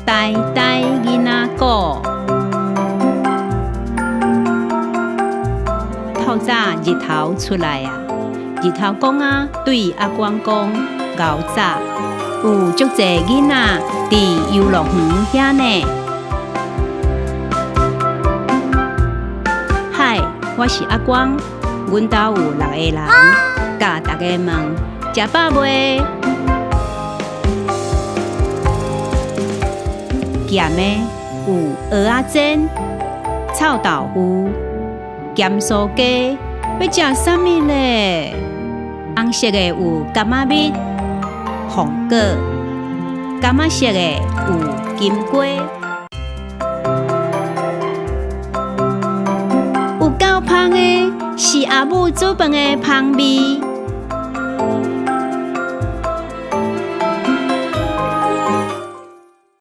呆呆囡仔鼓。透早日頭出來啊！日頭公仔對阿光講：𠢕早有足濟囡仔佇遊樂園遐呢。嗨，我是阿光，阮兜有六个人，共大家問：食飽未？鹹的有蚵仔煎、臭豆腐、鹹酥雞，欲食啥物咧？紅色的有柑仔蜜、紅果；柑仔色的有金瓜。有夠芳的，是阿母煮飯的芳味。